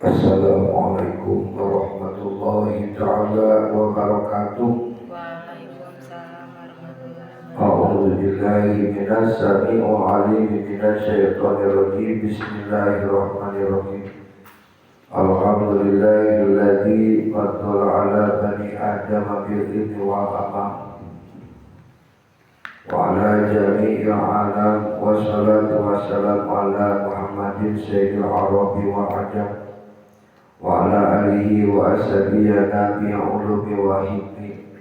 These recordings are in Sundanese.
Assalamualaikum warahmatullahi taala wabarakatuh. Waalaikumsalam warahmatullahi wabarakatuh. A'udzu billahi minas samii'il 'aliim minasy syaithanir rajim. Bismillahirrahmanirrahim. Alhamdulillahilladzi faddala 'ala bani Adam bil ilmi wal amal wa 'ala jami'il 'alam, wassalatu wassalamu 'ala Muhammadin sayyidil arabi wal ajam wa 'ala alihi wa ashabihi nabi ulumi wa hikmi.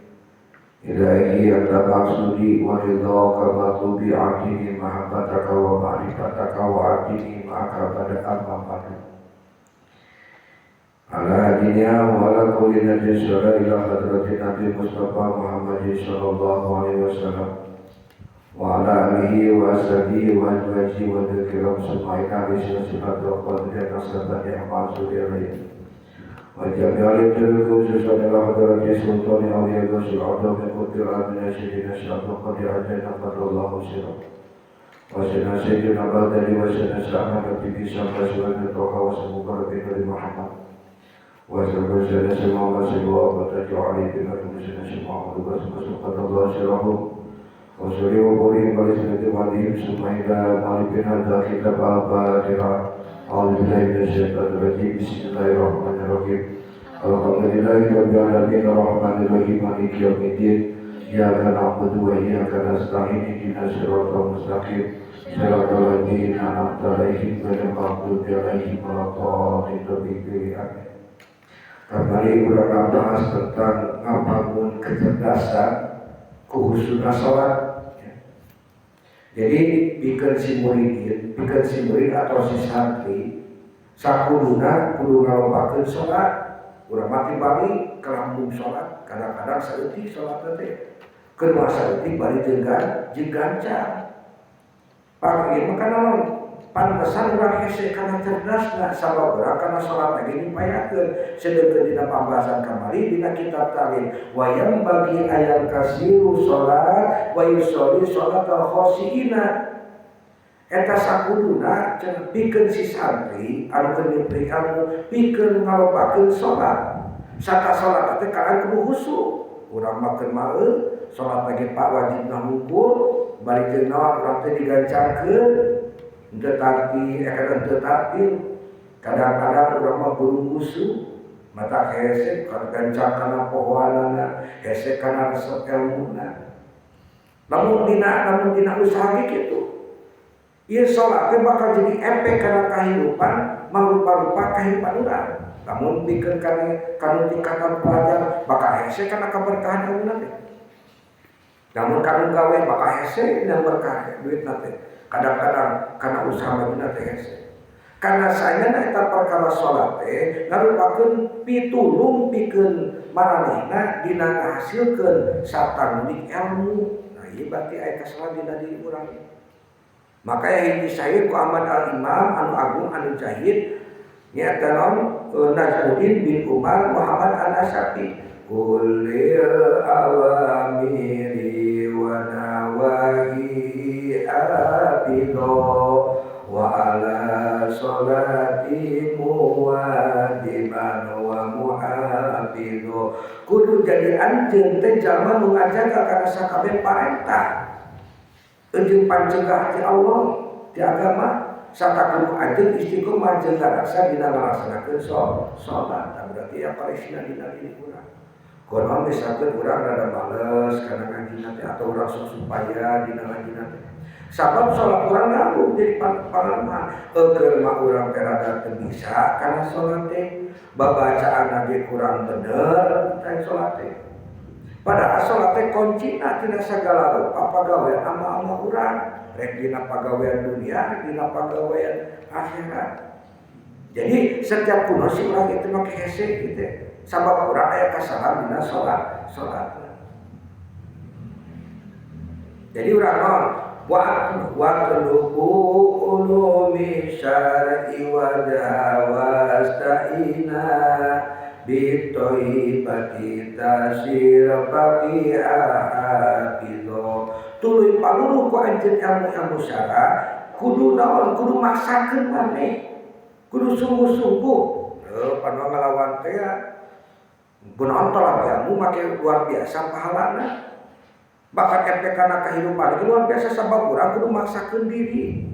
Ilahi anta maqsudi wa ridhaka matlubi, atini mahabbataka wa ma'rifataka wa atini ma'aka pada amma ba'du. Ala dunya wa ala kulli nabiyyin shala ila hadratin Nabi Mustafa Muhammadin sallallahu alaihi wasallam wa ala alihi wa ashabihi wa azwajihi wa dzurriyyatihi summa bi sifat wa qadri nasabati ma'suri alaihi wa jami'al khususan ila hadrati sultani awliya ghausil a'zam qutbil alamin sayyidina syaikhul qadir ajana fadlallahu sirah wa sayyidina sayyidina badri wa sayyidina sa'ad bi sampai wa toha wa sabubar bi Muhammad wa sayyidina semua wa sayyidina wa taj'ali bi sayyidina Muhammad wa sallallahu sirah wa sallallahu alaihi wa sallam summa ila malikin hadza kitab al-fatihah. A'udzu billahi minasyaitonir rajim. Bismillahirrahmanirrahim. Alhamdulillahi rabbil alamin arrahmanir rahim maliki yaumiddin. Iyyaka na'budu wa iyyaka nasta'in ihdinas siratal mustaqim siratal ladzina an'amta 'alaihim ghairil maghdubi 'alaihim waladdallin. Amin. Kembali urang bahas tentang ngabangun kecerdasan khususna salat. Jadi pikeun si murid atau si santri sakuduna kudu ngalobakeun salat. Urang mati bali kelambung salat, kadang-kadang saeutik salat teh. Keur mah saeutik bari jeung gancang. Pak ieu mah kana naon? Pantesan urang hese kana cerdasna sabab urang kana salat lagi dipayakeun. Sedengkeun dina pambahasan kamari dina kitab ta'lim wa yang bagi ayam kasiru salat wa yusolli salatal khosiina. Eta sakuduna cenah pikeun si santri anu keur nyupri ilmu pikeun ngalobakeun salat. Sata salat teh kana kudu khusyuk. Urang mah keur maeu salat lagi pak wajibna hungkul bari jeung naon urang teh digancangkeun henteu tartil henteu tartil. Kadang-kadang urang mah burung khusyuk mata hese kana gancang kana pohoanana hese kana resep elmuna. Lamun dina usaha ge kitu. Ieu salat teh bakal jadi efek kana kahirupan mangrupa-rupa kahirupan urang. Lamun pikeun kana tingkatan pelajar bakal hese kana kaberkahan ilmuna teh. Lamun kanu gawe bakal hese dina berkah duitna teh. Kadang-kadang kana usaha majuna teh hese. Karena saenyana eta perkara salat teh ngarupakeun pitulung pikeun maranehna dina ngahasilkeun sarta ngulik ilmu. Nah ieu berarti aya kasalahan dina diri urang. Maka hiji syair ku Ahmad al-Imam anu agung anu jahid nyaeta naon Najmuddin bin Umar Muhammad an-Nasafi kullil awamiri wa nawahi abido wa ala salati muwadiman wa muhafido. Kudu jadi anjeun teh jalma nu ngajaga kana sakabeh parentah jeung pancegah ti Allah ti agama sarta kudu anjeun istiqomah jeung ngarasa dina ngalaksanakeun salat. Nah, berarti ya parisina dina diri urang. Konon misalkan urang rada males kana ngajina teh atau urang sok supaya dina ngajina teh. Sabab salat urang nganggo jadi pangalaman. Eukeun mah urang teh rada teu bisa kana salat teh. Babacaan ge kurang bener teh salat teh. Padahal salat teh kuncina tina sagala rupa pagawean amal-amal urang, rek dina pagawean dunia, rek dina pagawean akhirat. Jadi setiap kuno si urang itu make hese gitu. Sabab urang aya kasalahan dina salat. Jadi urang naon? Wa tulubu ulumi syar'i wa dawasta'ina bitoibati tasir baqi'a hafizo. Tuluy paluluh ku anjeun ilmu-ilmu syara kudu naon? Kudu maksakeun maneh, kudu sungguh-sungguh. Heuh pan ngalawan teh ya. Kunaon tolak ilmu make luar biasa pahalana. Bahkan efek kana kehidupan itu luar biasa sabab urang kudu maksakeun diri.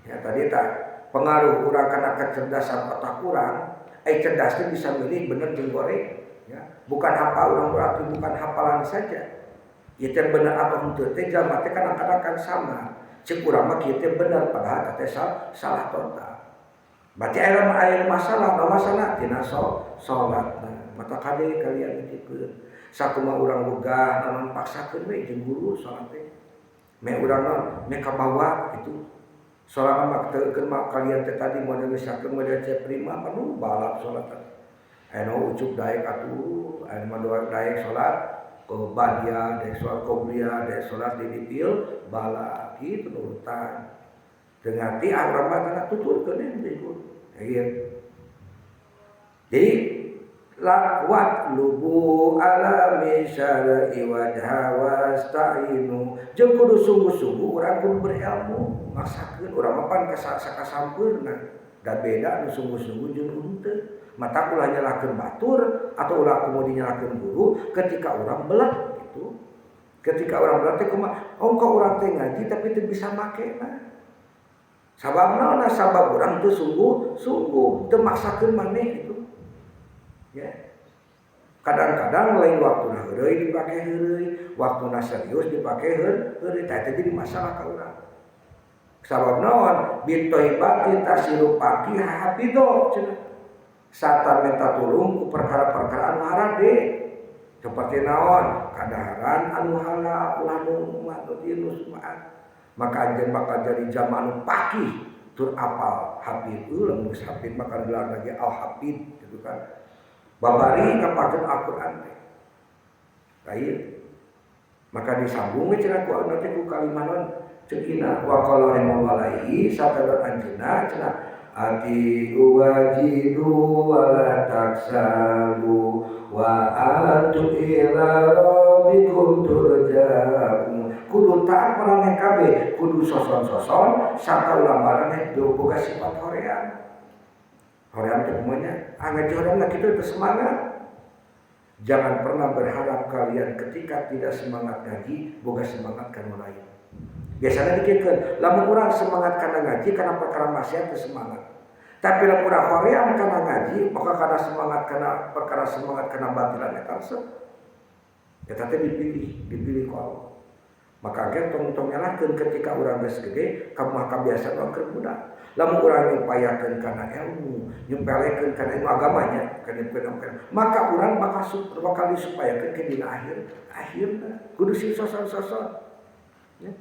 Ya tadi tak pengaruh urang kana kecerdasan otak urang, cerdas teh bisa milih bener jeung goreng ya. Bukan hafal urang berarti bukan hafalan saja. Ieu teh bener atau henteu teh jalma teh kadang-kadang kan sama. Ceuk urang mah kieu teh bener padahal teh salah total. Berarti aya masalah, no masalah tina salatna. Mata kade kalian nitipkeun. Sakumaha urang wegah naon paksakeun we jeung guru salat teh. Me urang naon me kabawa gitu. Sorangan mah teu mah kalian teh tadi model misalkeun model C prima penuh balap salat. Aya nu ucup daek atuh, aya mah daek salat qobadia, daek salat qobliyah, daek salat di dipil balap kitu nurutan. Teu ngarti urang mah teh tuturkeun we guru. Ieu. Jadi lakwat lubu alami syar'i wajha wasta'inu jeung kudu sungguh-sungguh urang kudu berilmu maksakeun urang mah pan sakasampeurna da beda nu sungguh-sungguh jeung nu henteu mata ulah nyalahkeun batur atau ulah komo dinyalahkeun guru ketika urang belet gitu ketika urang belet teh kumaha ongko urang teh ngaji tapi teu bisa makena sabab naon sabab urang teu sungguh-sungguh teu maksakeun maneh gitu. Ya. Kadang-kadang lain waktuna heureuy dipake heureuy, waktuna serius dipake heureuy, tah eta jadi masalah ka urang. Sabab naon? Bitoibati tasiru paqih hafidzo cenah. Sarta minta tulung ku perkara-perkara anu harade. Seperti naon? Kadaharan anu halal ulah nu nu sumaat. Maka anjeun bakal jadi jalma anu paqih tur apal hafid lamun geus hafid maka gelar lagi al hafid gitu kan. Babari ngapakeun Al-Qur'an teh. Lain. Maka disambung we cenah ku nanti ku kalimat naon ceuk ina wa qala rimawalaihi satadon anjeunna cenah ati wajidu wala taksalu wa antum ila rabbikum turja'un. Kudu taat maraneh kabeh, kudu soson-soson sarta ulah maraneh boga sifat hoream. Hoream teh kumaha nya? Ah ngaji hoream lah kitu teu semangat. Jangan pernah berharap kalian ketika tidak semangat ngaji boga semangat kana lain. Biasanya dikirkeun, lamun urang semangat kana ngaji kana perkara maksiat teu semangat. Tapi lamun urang hoream kana ngaji maka kana semangat kana perkara semangat kana batilan eta resep. Eta teh dipilih ku Allah. Maka ge tong-tong nyalahkeun ketika urang geus gede kumaha kabiasaan urang keur budak. Lamun urang nyupayakeun kana ilmu, nyupelekeun kana ilmu agamanya, kana maka urang bakal disupayakeun ke dina akhir akhirna kudu sing soson-soson. Ya.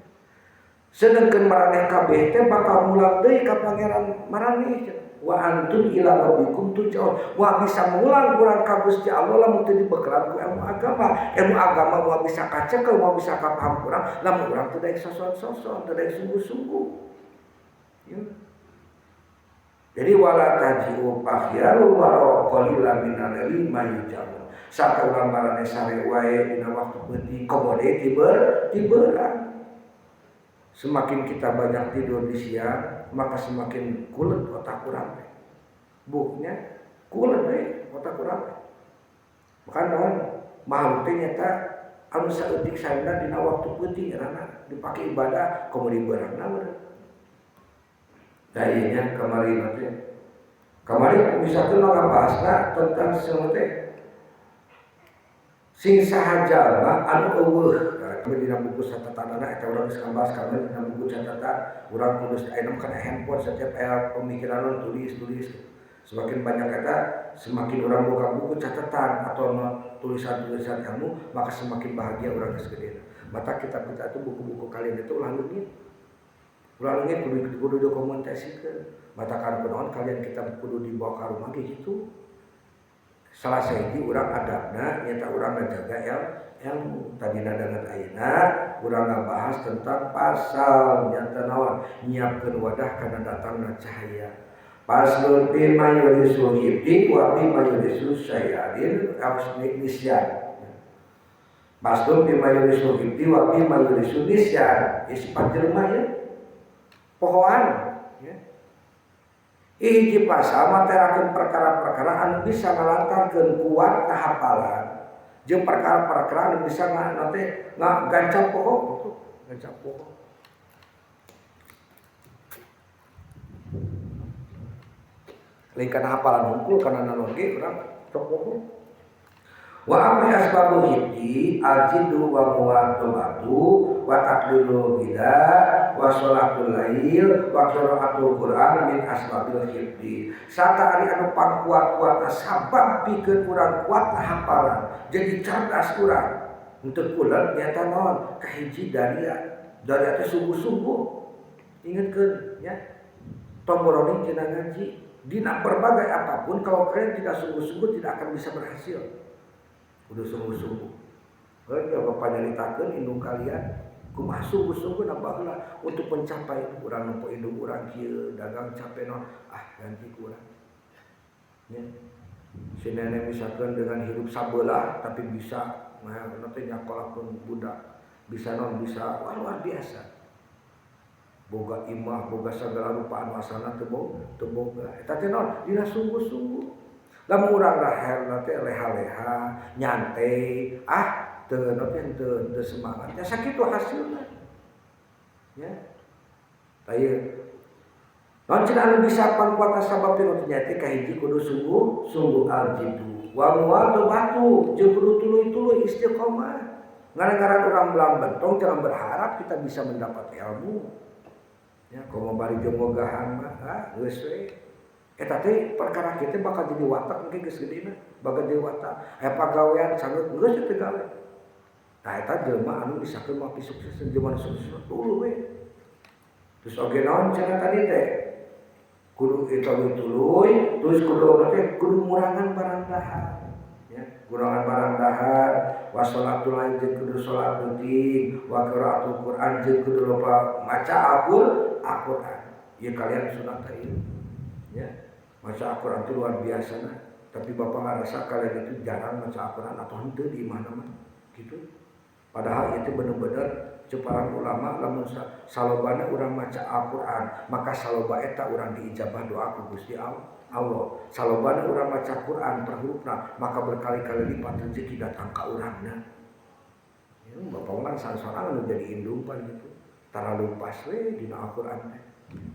Sedangkan maraneh kabeh teh bakal mulang deui ka pangeran maraneh. Wa antum ila rabbikum turja'un. Wa bisa mulang urang ka Gusti Allah lamun teu dibeukelan ku ilmu agama. Ilmu agama moal bisa kacekel, moal bisa kapaham urang lamun urang teu daek soson-soson, teu daek sungguh-sungguh. Ya. Jadi wala taji'u fakhyaru wa qalila minal ilmi mayujamu. Satu urang maraneh sare wae dina waktu peuting komode tibeurang. Semakin kita banyak tidur di siang, maka semakin kulet otak urang teh. Buknya kulet we otak urang teh. Maka naon makhluk teh nyata anu saeutik saena dina waktu peuting erana dipake ibadah komo beurangna meureun. Nah ieu nya kamari teh. Kamari misalkan ngabahasna tentang seuneu teh sing saha jalma anu eueuh. Nah, dina buku catatanana eta urang geus ngabahas kamari dina buku catatan urang kudu ayeuna mah kana handphone setiap aya pemikiran tulis-tulis. Semakin banyak eta semakin urang buka buku catatan atau tulisan-tulisan ilmu maka semakin bahagia urang geus gede. Mata kitab-kitab itu buku-buku kalian itu ulah leungit. Ulah leungit kudu dokumentasikeun. Mata kan kunaon kalian kitab kudu dibawa ka rumah ge kitu. Salah sahiji urang adabna nyata urang ngajaga ilmu. Tadina danget ayeuna urang ngabahas tentang pasal nyata naon nyiapkeun wadah kana datangna cahaya. Paslon fi mayurisul hibdi wa fi mayurisul syayadin awas nisyan. Paslon fi mayurisul hibdi wa fi mayurisul nisyan. Ya sifat jelema ya. Pohoan ya. Hiji pasal materakeun perkara-perkara anu bisa ngalantarkeun kuat hafalan jeung perkara-perkara anu bisa nanti ngagancang poho gitu, gancang poho. Lain kana hafalan hungkul kana naon ge urang sok poho. Wa amri asbabul hibdi aljidu wa muwatobatu wa taqlilu bida wa sholatul lail wa qiraatul Qur'an min asbabil hibdi. Sata ari anu pangkuat-kuatna sabab pikeun urang kuat hafalan jadi cerdas urang. Henteu kulet nyata naon kahiji daria. Daria teh sungguh-sungguh ingetkeun nya. Tong boroning tina ngaji dina berbagai apapun kalau kalian tidak sungguh-sungguh tidak akan bisa berhasil. Kudu sungguh-sungguh. Heuh bapak nyaritakeun indung kalian kumaha sungguh-sungguh na baheula untuk mencapai urang nempo indung urang kieu dagang capek naon ah ganti ku urang. Nya. Si nenek misalkan dengan hidup sabelah tapi bisa nah teh nyakolakeun budak bisa naon bisa wah luar biasa. Boga imah boga sagala rupa anu asalna teu boga. Eta teh naon dina sungguh-sungguh. Lamun urang raher teh leha-leha, nyantai, ah teu teu semangat. Ya sakitu hasilna. Ya. Tah naon cenah anu bisa pangkuatna sabab teh nya teh kahiji kudu sungguh-sungguh aljidu. Wa muwadabatu jeung kudu tuluy-tuluy istiqomah. Ngaran-ngaran urang belang bentong jangan berharap kita bisa mendapat ilmu. Ya, komo bari jeung bogahan mah, ah geus we. Eta teh perkara kita bakal jadi watak engke geus gedena, bakal jadi watak. Aya pagawean sanggeut geus teu gawe. Tah eta jelema anu misalkeun mah sukses jelema sukses dulu we. Terus oge naon cenah tadi teh? Kudu tuluy, terus kudu teh kudu ngurangan barang dahar. Ya, kurangan barang dahar, wa sholatul lail jeung kudu salat penting, wa qiraatul Qur'an jeung kudu loba maca Al-Qur'an. Ieu kalian sunat teh ieu. Ya. Maca Al-Qur'an itu luar biasa nah. Tapi bapak ngerasa kalian itu jarang maca Al-Qur'an atau henteu di mana-mana gitu. Padahal itu bener-bener ceparan ulama lamun salobana urang maca Al-Qur'an, maka saloba eta urang diijabah doa ku Gusti Allah. Salobana urang maca Qur'an per hurufna, maka berkali-kali lipat rezeki datang ka urangna. Ya, bapak mah sasorangan nu jadi indung pan gitu. Tara lupas we dina Al-Qur'an teh.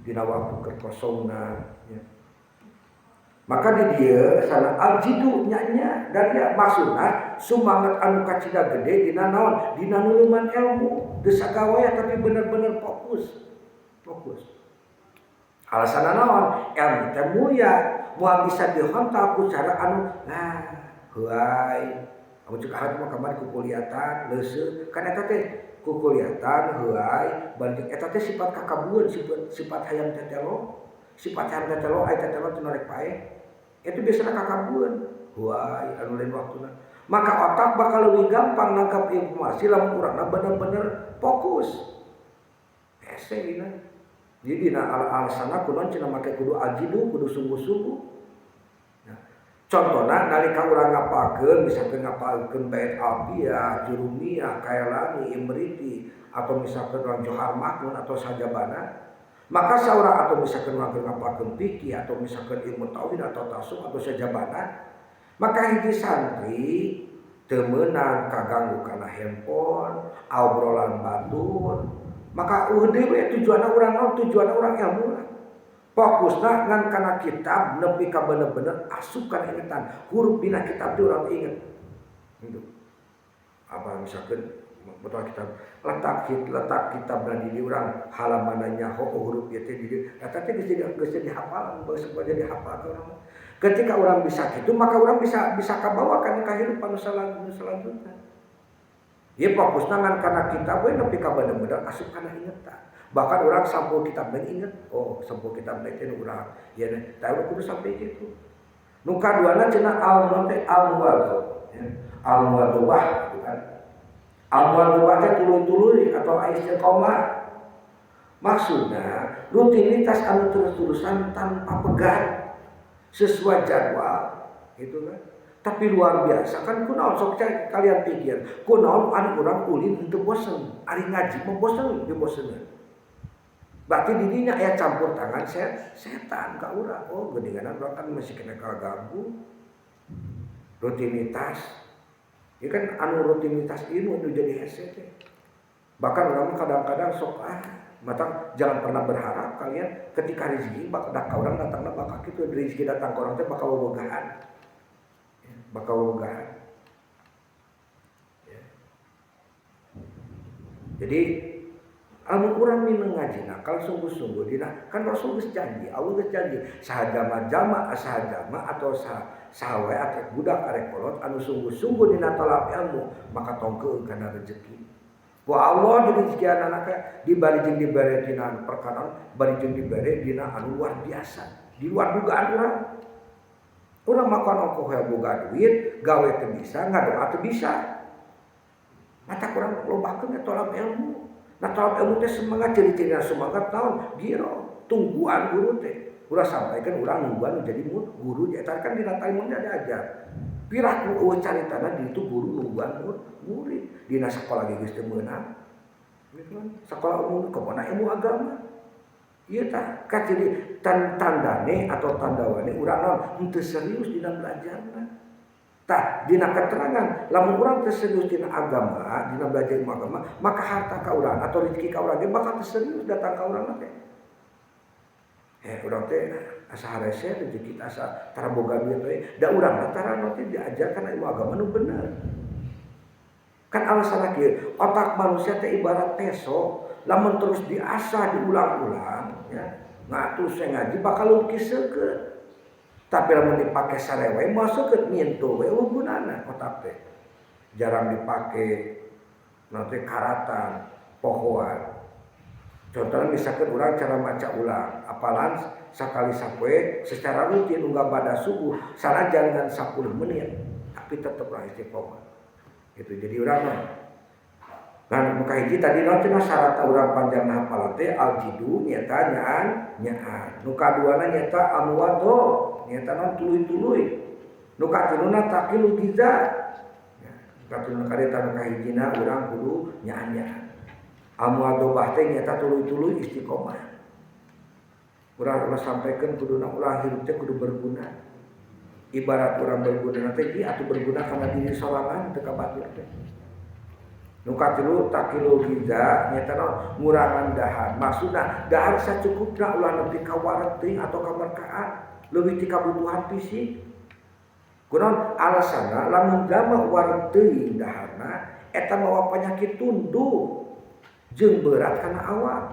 Dina waktu kekosongna ya. Maka di dieu sana aljidu nya dan ya maksudna sumangat anu kacida gede dina naon dina nuluman ilmu teu sagawaya tapi bener-bener fokus. Fokus. Alasanna naon? Ilmu teh mulia, moal bisa dihontal ku cara anu nah heuay. Amun cek ahad mah kamari kukuliatan leuseuh kan eta teh kukuliatan heuay banding eta teh sifat kakabueun sifat hayang tetelo. Sifat hayang tetelo aya tetelo teu norek paeh. Itu biasanya kakabuan, wah, anu lain waktuna. Maka otak bakal lebih gampang nangkap informasi lamun urangna bener-bener fokus. Hese dina. Jadi dina alasanna kunaon cenah make kudu ajidu, kudu sungguh-sungguh. Nah, contohna nalika urang ngapalkeun, misalkeun ngapalkeun bait alfiyah, jurumiyah, kailani, imriti, atau misalkeun urang Johar Makmun atau sajabana. Maka seorang atau misalkan urang ngapalkeun fikih atau misalkan ilmu tauhid atau tasawuf atau sajabana, maka hiji santri teu meunang kaganggu kana handphone, obrolan batur, maka eueuh deui we tujuanna urang naon? Tujuanna urang ilmu. Fokusna ngan kana kitab nepi ka bener-bener asup kana ingetan. Huruf dina kitab teh urang inget. Gitu. Apa misalkan betul kitab letak kitab dan di urang halamannya ho huruf ieu teh di eta teh geus jadi hafalan, geus jadi hafal urang. Ketika orang bisa gitu maka orang bisa kabawa kana kahirupan selanjutnya. Ieu fokusna ngan kana kitab we nepi ka bener-bener asup kana ingetan. Bahkan orang sampul kitab deui inget, oh sampul kitab deui teh urang. Ieu teh kudu sampai kitu. Nu kaduana cenah al-muwadhu, ya. Al-muwadhubah gitu kan. Al-muwadhubah teh tuluy-tuluy atau istiqomah. Maksudna rutinitas anu terus-terusan tanpa pegat sesuai jadwal gitu kan. Tapi luar biasa kan kunaon sok kalian pikir kunaon ari urang ulin henteu bosen, ari ngaji mah bosen, dibosenan. Berarti didinya aya campur tangan setan ka urang. Oh, geuningan urang kan masih kena kaganggu rutinitas. Ya kan anu rutinitas ieu nu jadi hese teh. Bahkan urang kadang-kadang sok mata jangan pernah berharap kalian ketika rezeki bakal ka urang datangna bakal kitu, rezeki datang ka urang teh bakal bobogahan. Ya, bakal bobogahan. Ya. Jadi amun urang mineng ngaji nakal sungguh-sungguh dina kan Rasul geus janji, Allah geus janji saha jama-jama saha jama atau saha wae arek budak arek kolot anu sungguh-sungguh dina tolak ilmu maka tongkeun kana rezeki. Ku Allah di rezekian anaknya dibari jeung dibere dina perkara bari jeung dibere dina anu luar biasa, di luar dugaan urang. Urang makan ongkoh boga duit, gawe teu bisa, ngadoa teu bisa. Mata kurang lobakeun tolak ilmu. Nah tolak ilmu teh semangat, ciri-ciri semangat naon? Giro, tungguan guru teh. Urang sampaikan urang nungguan jadi guru eta kan dina taimun diajar. Piraku eueuh caritana di itu guru nungguan murid. Dina sekolah ge geus teu meunang. Gitu kan. Sekolah umum kemana ilmu agama? Ieu tah kaciri tandane atau tandawane urang naon henteu serius dina belajarna. Tah dina keterangan lamun urang teu serius dina agama, dina belajar ilmu agama, maka harta ka urang atau rezeki ka urang ge bakal teu serius datang ka urang teh. Urang teh asa harese rezeki asa tara boga duit we. Da urang mah tara nu teh diajarkan ilmu agama nu bener. Kan alasanna kieu, otak manusia teh ibarat peso, lamun terus diasah diulang-ulang ya, ngatur saya ngaji bakal lukis seukeut. Tapi lamun dipake sarewe moal seukeut mintul we eueuh gunana otak teh. Jarang dipake nanti karatan, pohoan. Contohnya misalkan orang cara maca ulang, apalan sakali sapoe secara rutin unggah pada subuh sanajan ngan 10 menit, tapi tetep lah istiqomah. Gitu. Jadi urang mah nah muka hiji tadi naon cenah syarat urang panjang hafalan teh aljidu nyata nyaan nyaan. Nu kaduana nyata amwado nyata naon tuluy-tuluy. Nu katiluna taqilu giza. Ya, nu katiluna kareta nu kahijina urang kudu nyaan-nyaan. Amwadobah teh nyata tuluy-tuluy istiqomah. Urang ulah sampaikan kuduna ulah hirup teh kudu berguna. Ibarat urang berguna teh di atuh berguna kana diri sorangan teu ka batur teh. Nu katilu takilu giza nyata naon ngurangan dahar. Maksudna dahar sacukupna ulah nepi ka wareg teuing atau kamerkaan, leuwih ti kabutuhan fisik. Kunaon alasanna lamun jalma wareg teuing daharna eta mawa penyakit tunduh jeung berat kana awak.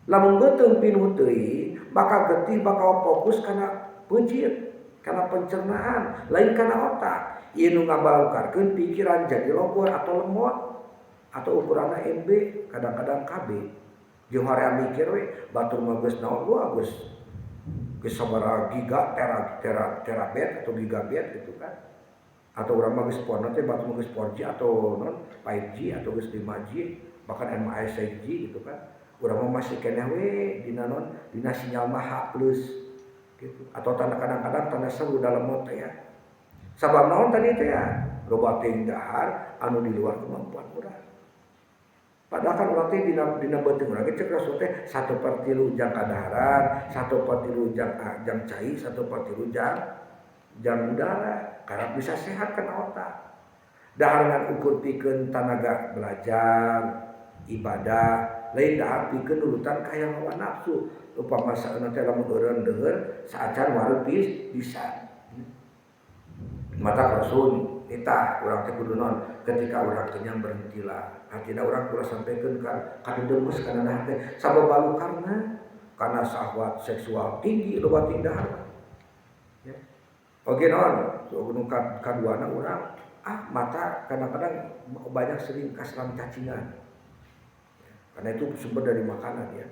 Lamun beuteung pinuh teuing maka getih bakal fokus kana peunceut, kana pencernaan, lain kana otak. Ieu nu ngabalukarkeun pikiran jadi logor atau lemot atau ukuranna MB, kadang-kadang KB. Jeung hoream mikir we batur mah geus naon gua geus geus sabaraha giga tera tera terabit atau gigabit gitu kan. Atau urang mah geus pon teh batur mah geus 4G atau non 5G atau geus 5G bahkan MASG gitu kan. Urang mah masih keneh we dina non dina sinyal mah H plus gitu atau tanda kadang-kadang tanda seru dalam mot ya. Sabab naon tadi teh ya loba teuing dahar anu di luar kemampuan urang. Padahal kan urang teh dina beuteung urang ge cek Rasul teh 1/3 jang kadaharan, 1/3 jang cai, 1/3 jang udara karena bisa sehat kana otak. Dahar ngan ukur pikeun tanaga belajar, ibadah, lain dahar pikeun nurutan ka hayang hawa nafsu. Upama saeuna teh lamun eureun deuheur saacan wareg bisa. Mata Rasul nitah urang teh kudu naon ketika urang kenyang berhentilah. Artina urang kudu sampaikan ka kadedemes kana dahar teh sabab balukarna kana syahwat seksual tinggi loba ting dahar. Ya. Oge naon nu kaduana urang mata kadang-kadang banyak sering kaseram cacingan. Karena itu sumber dari makanan ya.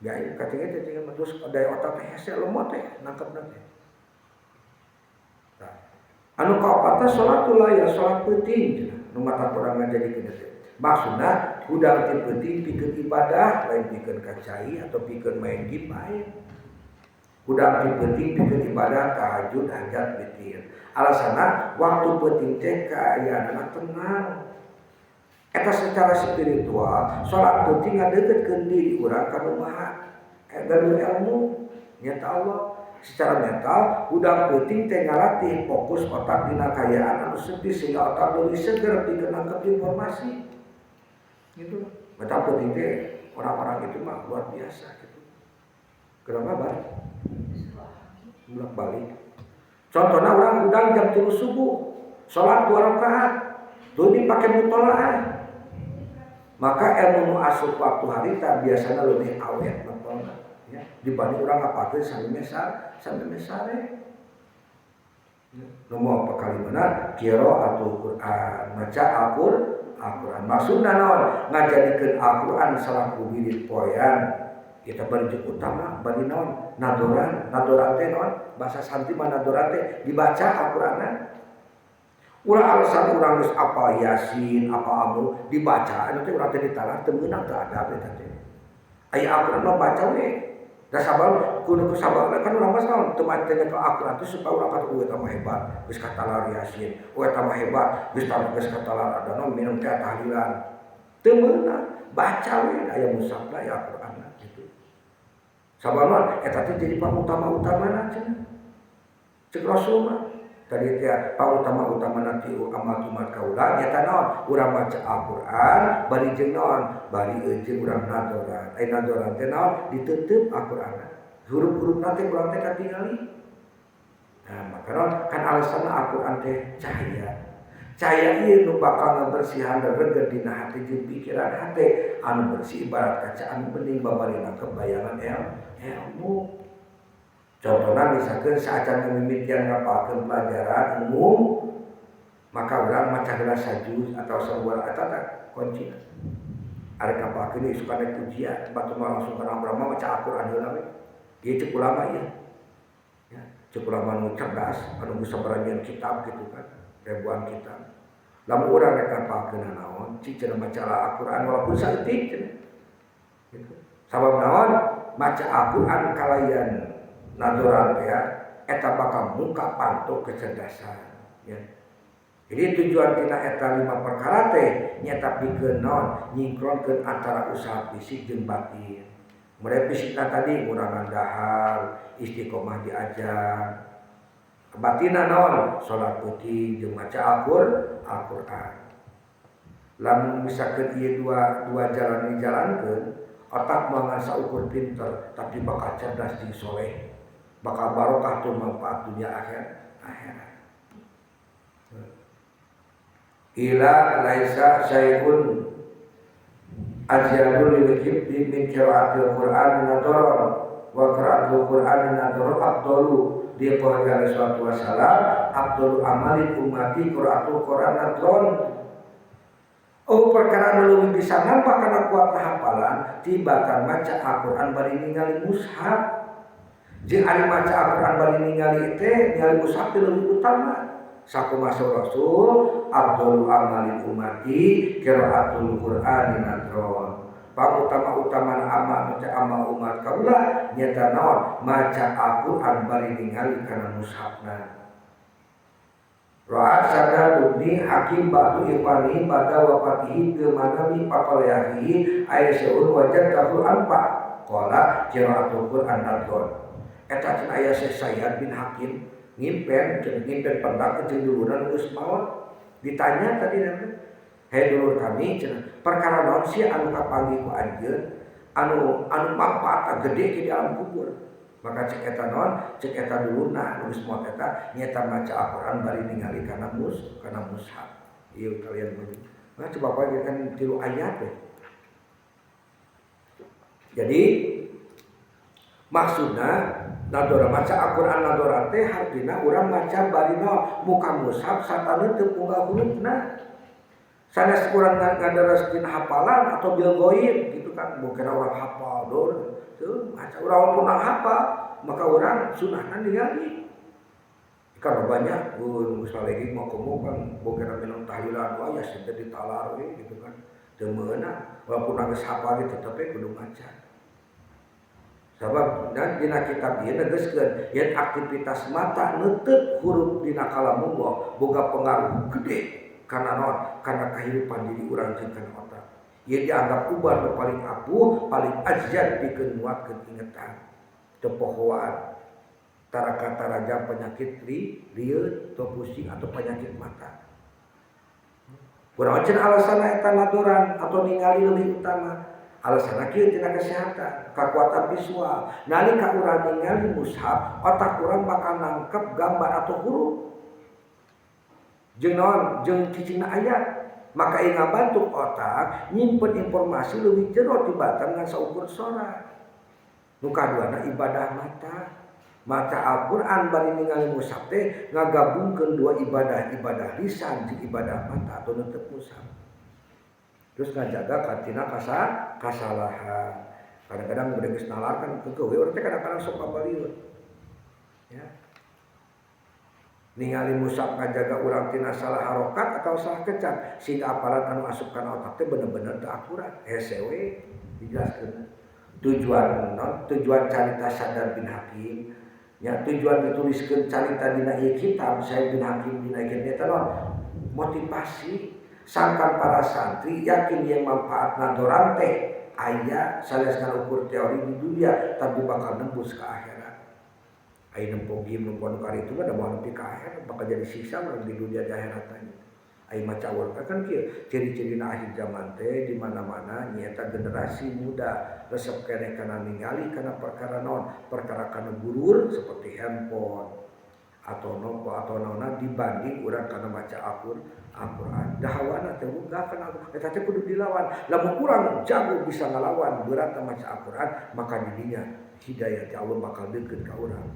Ya kacingan cacingan terus dari otak teh hese lemot teh nangkepna teh. Nah, anu kaopatna salatul lail salat peuting cenah nu mata urang ngajadikeun teh. Maksudna hudang ti peuting pikeun ibadah lain pikeun ka cai atau pikeun main game lain. Hudang ti peuting pikeun ibadah tahajud hajat witir. Alasanna waktu peuting teh kaayaanna tenang. Eta secara spiritual salat peuting ngadeukeutkeun diri urang ka nu maha gaduh ilmu nyata Allah. Secara mental hudang peuting teh ngalatih fokus otak dina kaayaan anu sepi sehingga otak leuwih seger pikeun nangkep informasi gitu. Mata peuting teh orang-orang itu mah luar biasa gitu. Kenapa balik? Bolak balik. Contohnya orang hudang jam 3 subuh salat 2 rakaat tuh dipakai mutolaah, maka ilmu nu asup waktu harita biasanya lebih awet nempelna ya dibanding orang ngapakeun sampai mesare. Nu mau pakalimana qiraatul Quran, maca Al-Quran maksudna naon? Ngajadikeun Al-Quran salaku wirid poean kita bari utama bari naon? Nadoran. Nadoran teh naon? Bahasa santri mah nadoran teh dibaca Al-Qur'anna. Ulah alasan urang geus apal Yasin, apa amu dibaca anu teh urang teh ditalar teu meunang, teu adab eta teh. Aya Al-Qur'an mah baca we. Da sabar kudu ku sabar kan urang mah naon teu maca ke Al-Qur'an teh supaya urang kata eta mah hebat, geus katalar Yasin, eta mah hebat, geus katalar adana minum teh tahlilan. Teu meunang, baca we aya mushaf lah ya Al-Qur'an gitu. Sabar mah eta teh jadi pangutama-utamana cenah. Cek Rasul mah tadi teh pangutama-utama nanti amal umat kaula nyata naon? Urang maca Al-Qur'an bari jeung naon? Bari jeung urang nadoran. Ai nadoran teh naon? Ditutup Al-Qur'anna. Huruf-hurufna teh urang teh katingali. Nah, maka naon? Kan alasanna Al-Qur'an teh cahaya. Cahaya ieu nu bakal ngabersihan reget dina hati jeung pikiran hate anu bersih ibarat kaca anu bening babari nangkep bayangan ilmu. Contohnya misalkan saacan mimitian ngapalkeun pelajaran umum, maka urang maca heula sajuz atau sabuah eta teh kunci. Arek ngapalkeun ieu suka naik ujian, batur mah langsung kana urang mah maca Al-Qur'an heula we. Ieu cek ulama ieu. Ya, cek ulama nu cerdas, anu geus sabaraha kitab gitu kan, ribuan kitab. Lamun urang rek ngapalkeun naon, cik cenah maca Al-Qur'an walaupun saeutik cenah. Gitu. Sabab naon? Maca Al-Qur'an kalayan nadoran teh eta bakal muka panto kecerdasan ya. Jadi tujuan tina eta 5 perkara teh nyata pikeun naon? Nyingkronkeun antara usaha fisik jeung batin. Mulai fisikna tadi ngurangan dahar, istiqomah diajar. Batinna naon? Salat peuting jeung maca Al-Qur'an. Lamun misalkeun ieu dua jalan dijalankeun, otak mah ngan saukur pinter tapi bakal cerdas jeung soleh. Bakal barokah tuh manfaat dunia akhirat. Ila laisa syai'un azyadu lil hibbi min qira'atil Qur'an nadharan wa qira'atul Qur'an nadharan afdalu di qouli alaihi salatu wassalam afdalu amali ummati qira'atul Qur'an nadharan. Oh perkara nu leuwih bisa nampak kana kuat hafalan tibatan maca Al-Qur'an bari ningali mushaf. Jeung ari maca Al-Qur'an bari ningali teh ningali mushaf teh leuwih utama. Sakumaha Rasul afdalu amalil ummati qiraatul Qur'ani nadron. Pangutama-utamana amal maca amal umat kaula nyata naon? Maca Al-Qur'an bari ningali kana mushafna. Ra'a sada dubni hakim ba'du ikhwani ba'da wafatihi bil manami faqalayahi ayyasun wajadtahu anfa qala qiraatul Qur'an nadron. Eta cenah aya Syekh Sayyad bin Hakim ngimpen cenah ngimpen pendak jeung duluran geus maot. Ditanya tadi nanti, hei dulur kami cenah perkara naon sih anu kapanggih ku anjeun anu anu manfaat gede di alam kubur. Maka cek eta naon? Cek eta dulurna nu geus maot eta nyata maca Al-Qur'an bari ningali kana kana mushaf. Ieu kalian mah. Nah, coba apa kan 3 ayat we. Jadi maksudna nadora maca Al-Qur'an nadora teh hartina urang maca bari naon? Muka mushaf satana teu unggal hurufna. Sanes urang ngadaras dina hafalan atau bil ghaib gitu kan, bukan urang hafal dor. Teu maca urang walaupun urang hafal, maka urang sunahna ningali. Kalau banyak geus lagi mah komo kan bukan minum tahlilan wah ya sampai ditalar we gitu kan. Teu meunang walaupun geus hafal ge tetep we kudu maca. Sabab dan dina kitab ieu negeskeun yen aktivitas mata neuteut huruf dina kalamullah boga pengaruh gede Karena naon? Karena kehidupan diri urang jeung kana otak. Ieu dianggap ubar nu paling ampuh, paling azad pikeun nguatkeun ingetan. Teu pohoan taraka tarajam penyakit lieur atau pusing atau penyakit mata. Kurang cenah alasan eta nadoran atau ningali leuwih utama. Alasan kieu tina kesehatan, kekuatan visual. Nalika urang ningali mushaf, otak urang bakal nangkep gambar atau huruf. Jeung naon? Jeung cicingna ayat. Maka ieu ngabantu otak nyimpen informasi leuwih jero tibatan ngan saukur sora. Nu kaduana ibadah mata. Maca Al-Qur'an bari ningali mushaf teh ngagabungkeun dua ibadah, ibadah lisan jeung ibadah mata atau netep mushaf. Terus ngajaga katina kasalahan. Kadang-kadang udah geus nalar kan keukeuh we urang teh kadang-kadang sok pabaliut. Ya. Ningali mushaf ngajaga urang tina salah harokat atau salah kecap sehingga apalan anu asup kana otak teh bener-bener teu akurat. Hese we dijelaskeun. Tujuan non tujuan carita Sadar bin Hakim ya, tujuan dituliskeun carita dina ieu kitab Said bin Hakim dina ieu kitab non motivasi sangkan para santri yakin yang manfaat nadoran teh aya sanes ukur teori di dunia tapi bakal nembus ke akhirat. Aya nempo game nempo nu itu mah da moal nepi ka akhirat bakal jadi siksa urang di dunia di akhirat teh. Aya maca urang kan kieu ciri-cirina akhir zaman teh di mana-mana nyaeta generasi muda resep keneh kana ningali kana perkara naon perkara kana gurur seperti handphone atau nopo atau naonna dibanding urang kana maca Al-Qur'an. Dahawana teh wegah kana eta teh kudu dilawan. Lamun urang jago bisa ngalawan berat maca Al-Qur'an maka didinya hidayah ti Allah bakal deukeut ka urang.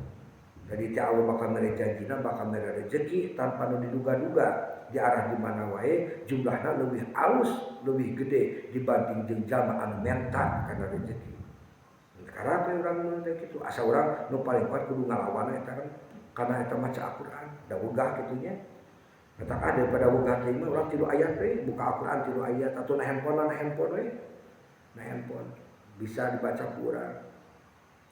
Jadi ti Allah bakal mere janjina bakal mere rezeki tanpa nu diduga-duga di arah di mana wae jumlahna leuwih alus leuwih gede dibanding jeung jalma anu menta kana rezeki. Karena teh urang mun teh kitu asa urang nu paling kuat kudu ngalawan eta kan karena eta maca Al-Qur'an da wegah kitu nya. Eta ah daripada wegah teh mah urang 3 ayat we buka Al-Qur'an 3 ayat atau na handphone na handphone we. Na handphone bisa dibaca ku urang.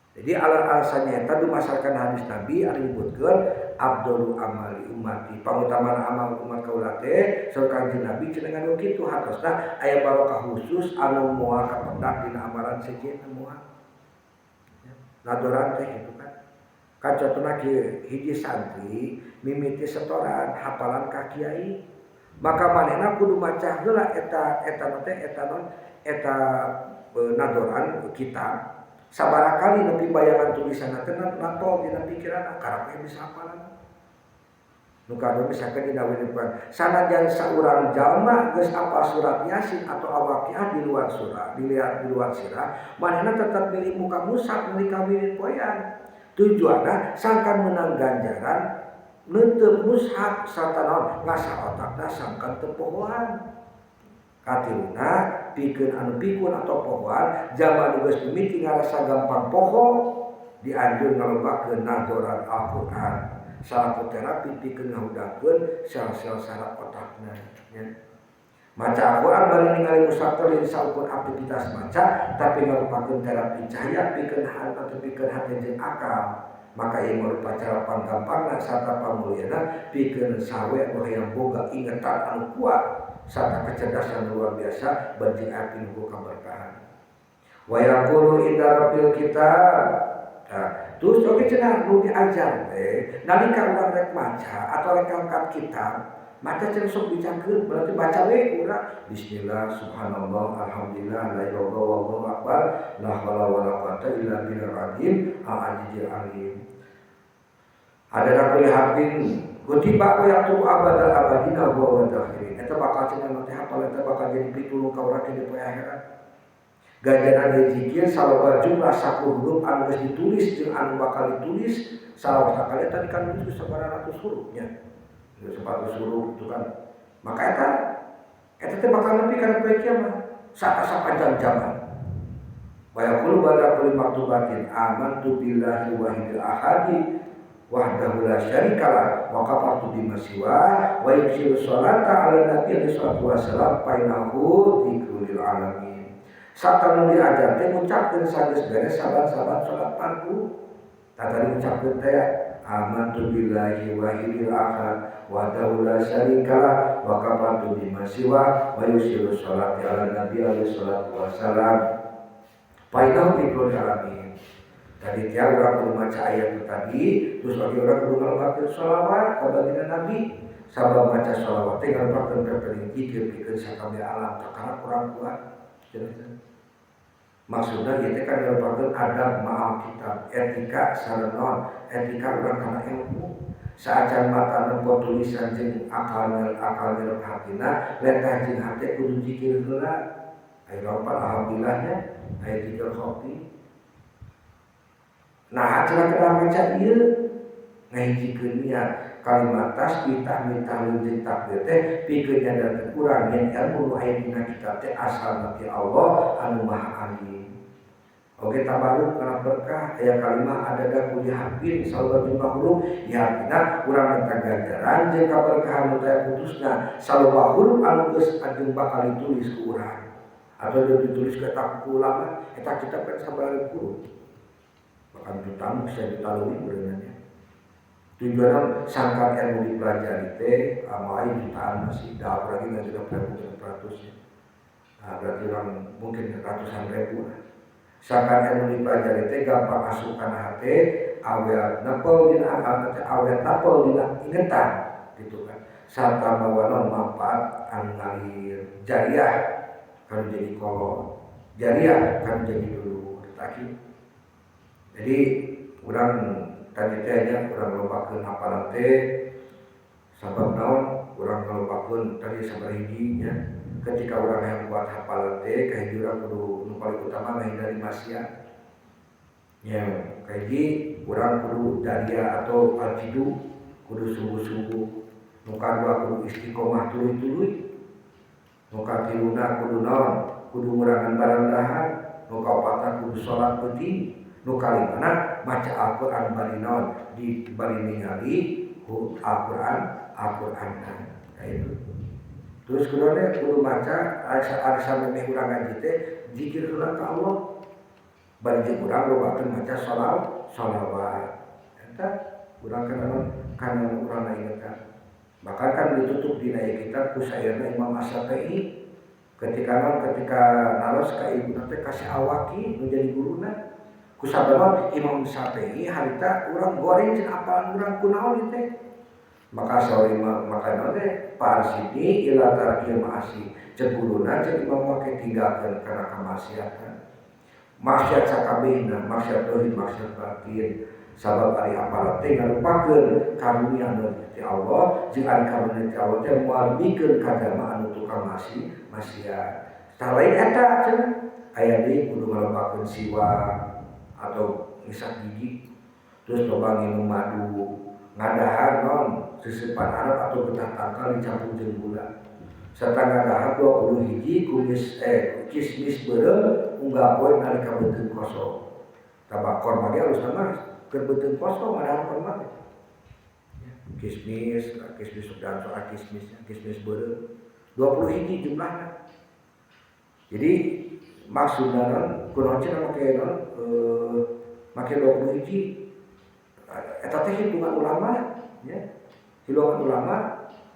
Jadi alasannya eta dumasarkan hadis Nabi anu nyebutkeun afdalu amali ummati pangutamaan amal umat kaula teh saur Kanjeng Nabi cenah nganu kitu hartosna aya barokah khusus anu moal kapendak dina amalan sejenna moal. Nadoran teh kitu kan. Kan contohna kieu hiji santri mimiti setoran hafalan ka kiai maka manehna kudu maca heula eta eta teh eta non eta nadoran kitab sabaraha kali nepi bayangan tulisan teh natol dina pikiran karep we bisa hafalan. Nu kadua misalkan dina wiridan sanajan saurang jalma geus apal surat Yasin atau Al-Waqiah di luar surah, dilihat di luar sirah, manehna tetap milih muka mushaf milih ka wirid poean. Tujuanna sangkan menang ganjaran neunteup mushaf sarta naon ngasah otakna sangkan teu pohoan. Katiluna pikeun anu pikun atau pohoan jalma nu geus mimiti ngarasa gampang poho dianjur ngalobakeun nadoran Al-Qur'an salaku terapi pikeun ngahudangkeun sel-sel saraf otakna nya. Maca Al-Qur'an bari ningali mushaf teh lain saukur aktivitas maca tapi ngarupakeun terapi cahaya pikeun hati pikeun hati jeung akal. Maka ieu marupa cara panggampangna sarta pamulyana pikeun sawe nu hayang boga ingetan anu kuat sarta kecerdasan luar biasa bari api nu kaberkahan. Wa yaqulu inda rabbil kitab. Nah, terus oge cenah nu diajar teh nalika urang rek maca atau rek ngangkat kitab maca cenah sok dicakeun berarti baca we urang bismillah subhanallah alhamdulillah la ilaha illallah wallahu akbar la haula wala quwata illa billahil azim al azizil alim. Ada kulli harfin kutiba wa yaktubu abadal abadina wa huwa dakhirin. Eta bakal cenah nanti hafal eta bakal jadi pitulung ka urang di poe akhirat. Ganjaran ieu zikir saloba jumlah saku huruf anu geus ditulis jeung anu bakal ditulis salawasa kali tadi kan nulis sabaraha ratus hurufnya. Geus 100 huruf itu kan. Maka eta eta teh bakal nepi kana poe kiamat sapanjang zaman. Wa yaqulu ba'da kulli maktubatin amantu billahi wahidil ahadi wahdahu la syarikalah wa kafartu bima siwa wa yusiru sholata ala nabi alaihi salatu wassalam fainahu dzikrul lil alamin. Satanu diajar teh ngucapkeun sageus beres saban-saban salat fardu. Tadi ucapkeun teh amantu billahi wahidil ahad wahdahu la syarikalah wa kafartu bima siwa wa yusiru sholati ala nabi alaihi salatu wassalam. Fainahu fikrul alamin. Tadi tiap orang kudu maca ayat itu tadi, terus lagi orang kudu ngalepakeun sholawat ka baginda Nabi. Sabab maca sholawat teh ngalepakeun pepeling zikir pikeun sakabeh alam takara kurang kuat. Maksudna ieu teh kan ngalepakeun adab ma'al kitab, etika sareng naon, etika urang kana ilmu. Saacan mata nempo tulisan jeung akal akal nyerep hatina, letah jeung hate kudu zikir heula. Aya lompat alhamdulillahnya, aya zikir kopi. Nah, cenah kedah maca ieu ngahijikeun niat kalimat tasbih tahmid tahlil jeung takbir teh pikeun nyadarkeun urang yen ilmu nu aya dina kitab teh asalna ti Allah anu Maha Alim. Oke tabaruk kana berkah aya kalimah adada kulli harfin sallallahu jumlah huruf ya artina urang minta ganjaran jeung kaberkahan nu teu putusna sallallahu huruf anu geus ajeng bakal ditulis ku urang atau ditulis ke ku ulama eta kitab kan sabaraha huruf bahkan jutaan bisa juta leuwih beunanya. Tujuannya sangkan ilmu dipelajari teh amai jutaan masih dah apalagi nggak sudah ribu ratus ya. Nah, berarti orang mungkin ratusan ribu lah. Sangkan ilmu dipelajari teh gampang asup kana hate awet nepel dina akal teh awet napel dina ingetan gitu kan. Sarta mawa naon manfaat anu ngalir jariah kan jadi kolot jariah kan jadi dulu tadi. Jadi urang tadi teh nya urang lobakeun hafalan teh sabab naon urang ngalobakeun tadi sabaraha hiji nya ketika urang hayang buat hafalan teh kahiji urang kudu nu paling utama ngahindari maksiat nya kahiji urang kudu daria atau aljidu kudu sungguh-sungguh nu kadua kudu istiqomah tuluy-tuluy nu katiluna kudu naon kudu ngurangan barang dahar nu kaopatna kudu salat peuting nu kalimana maca Al-Qur'an bari naon di bari ningali Al-Qur'an Al-Qur'an nah itu. Terus kudune kudu maca ari samemeh urang ngaji teh zikir heula ka Allah bari jeung urang lobakeun maca sholawat eta urang kana naon kana urang ingetan. Bahkan kan ditutup dina ieu kitab ku sairna Imam Asy-Syafi'i ketika naon ketika naros ka ibuna teh kasih awaki nu jadi guruna. Kusabab Imam Syafi'i harita urang goreng jeung apalan urang kunaon ieu teh. Maka sauri maka naon teh parsidi ila tarkil ma'asi ceuk guruna ceuk Imam make tinggalkeun kana kamaksiatan. Maksiat sakabehna, maksiat zahir, maksiat batin. Sabab ari apalan teh ngalupakeun karunia anu ti Allah jeung ari karunia ti Allah teh moal mikeun ka jalma anu tukang maksiat. Tah lain eta cenah aya deui kudu ngalobakeun siwak atau ngisap gigi terus loba nginum madu ngadahar non sesepan Arab atau getah tangkal dicampur jeung gula serta ngadahar 20 hiji kumis kismis beureum unggal poe nalika beuteung kosong tabak korma ge alus mah keur beuteung kosong ngadahar korma teh kismis kismis dan soal kismis kismis beureum 20 hiji jumlahna. Jadi maksudna non kunaon cenah make non make 20 hiji eta teh hitungan ulama ya hitungan ulama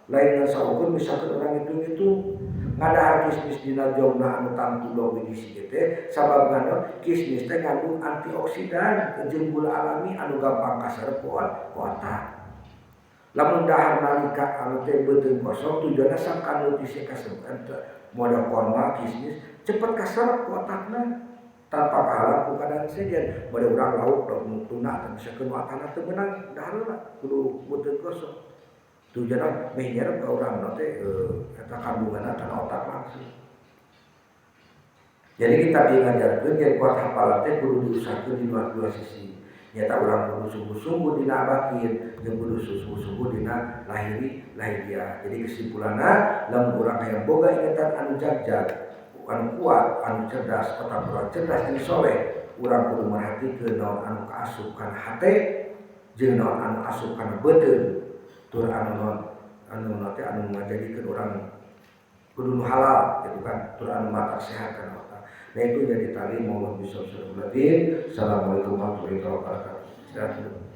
lain ngan saukur misalkan orang hitung-hitung ngadahar kismis dina jumlah anu tangtu 20 hiji teh sabab ngandung kismis teh ngandung antioksidan jeung gula alami anu gampang kasarep ku otak. Lamun dahar nalika anu teh beuteung kosong tujuanna sangkan nutrisi kasep modal korma kismis cepet kasarep ku otakna tanpa kahalang ku kadang sejen modal urang lauk lauk tuna teh bisa keun otakna teu meunang dahar heula kudu beuteung kosong tujuanna meh nyerep ka urang teh eta kandunganna kana otak langsung. Jadi kita ngajarkeun yen kuat hafalan teh kudu diusahakeun di dua sisi. Nyata urang kudu sungguh-sungguh dina batin jeung kudu sungguh-sungguh dina lahiriah. Jadi kesimpulanna lamun urang hayang boga ingetan anu jagjag, anu kuat, anu cerdas, otak urang cerdas jeung soleh, urang kudu merhatikeun naon anu kaasup kana hate jeung naon anu asup kana beuteung. Tur anu naon anu teh anu ngajadikeun urang kudu nu halal gitu kan, tur anu matak sehat kana otak. Nah itu jadi tali mau bisa. Assalamualaikum warahmatullahi wabarakatuh. Istirahat dulu.